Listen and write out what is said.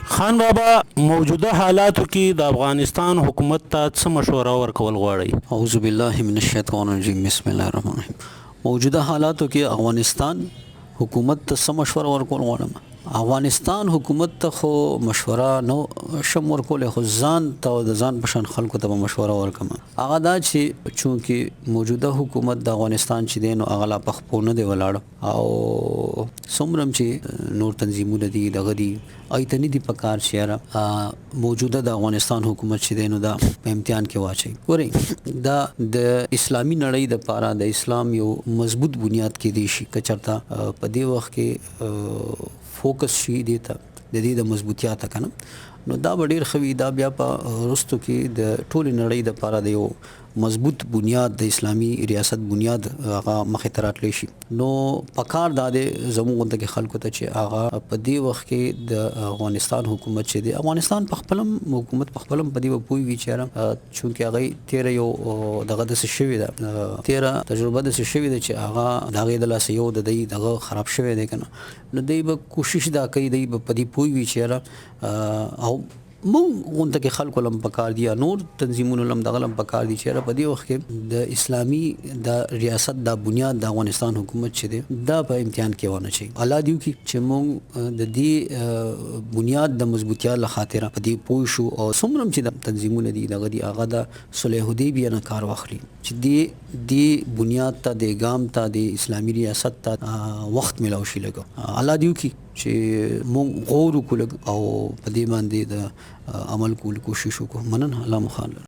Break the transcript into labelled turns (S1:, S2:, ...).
S1: خان بابا، موجوده حالاتو کې د افغانستان حکومت ته څه مشوره ورکول غواړئ؟
S2: اعوذ بالله من الشیطان الرجیم، بسم الله الرحمن الرحیم. موجوده حالاتو کې افغانستان حکومت ته څه مشوره ورکول غواړم؟ افغانستان حکومت ته خو مشوره نو شم ورکول، خو ځان ته او د ځان په شان خلکو ته به مشوره ورکم. هغه دا چې چونکه موجوده حکومت د افغانستان چې دی نو هغه لا په خپو نه دی ولاړ، او څومره هم چې نور تنظیمونه دي دغه دي، هغوی ته نه دي په کار چې یاره موجوده د افغانستان حکومت چې دی نو دا په امتحان کې واچوي. ګورئ، دا د اسلامي نړۍ دپاره د اسلام یو مضبوط بنیاد کېدی شي که چېرته په دې وخت کې فوکس شي دې ته، د دې د مضبوطیا ته کنه، نو دا به ډیر ښه وي. دا بیا په وروستو کې د ټولې نړۍ د پاره د یو مضبوط بنیاد، د اسلامي ریاست بنیاد هغه مخې ته راتلی شي. نو پکار دا دی زموږ غونډه کې خلکو ته چې هغه په دې وخت کې د افغانستان حکومت چې دی، افغانستان په خپلم حکومت په خپلم په دې به پوه وي چې یاره چونکې هغه تیره یو دغه داسې شوې ده، تیره تجربه داسې شوې ده چې هغه د هغې د لاسه یو د دی دغه خراب شوی دی که نه، نو دی به کوشش دا کوي، دی به په دې پوه وي چې یاره او مونږ غونډه کې خلکو لم پکار دي یا نور تنظیمونو لم دغه لم پکار دي چې یاره په دې وخت کې د اسلامي د ریاست دا بنیاد د افغانستان حکومت چې دی دا په امتحان کې ونه چي. الله دې وکړي چې مونږ د دې بنیاد د مضبوطیا له خاطره په دې پوه شو، او څومره هم چې د تنظیمونه دي دغه دي، هغه د صلح حدیبیه نه کار واخلي چې دې بنیاد ته، د ګام ته، د اسلامي ریاست ته وخت ملاو شي. لږ الله دې وکړي چې مونږ غور وکړو لږ او په دې باندې د عمل کولو کوشش وکړو. مننه، الله مو خان لره.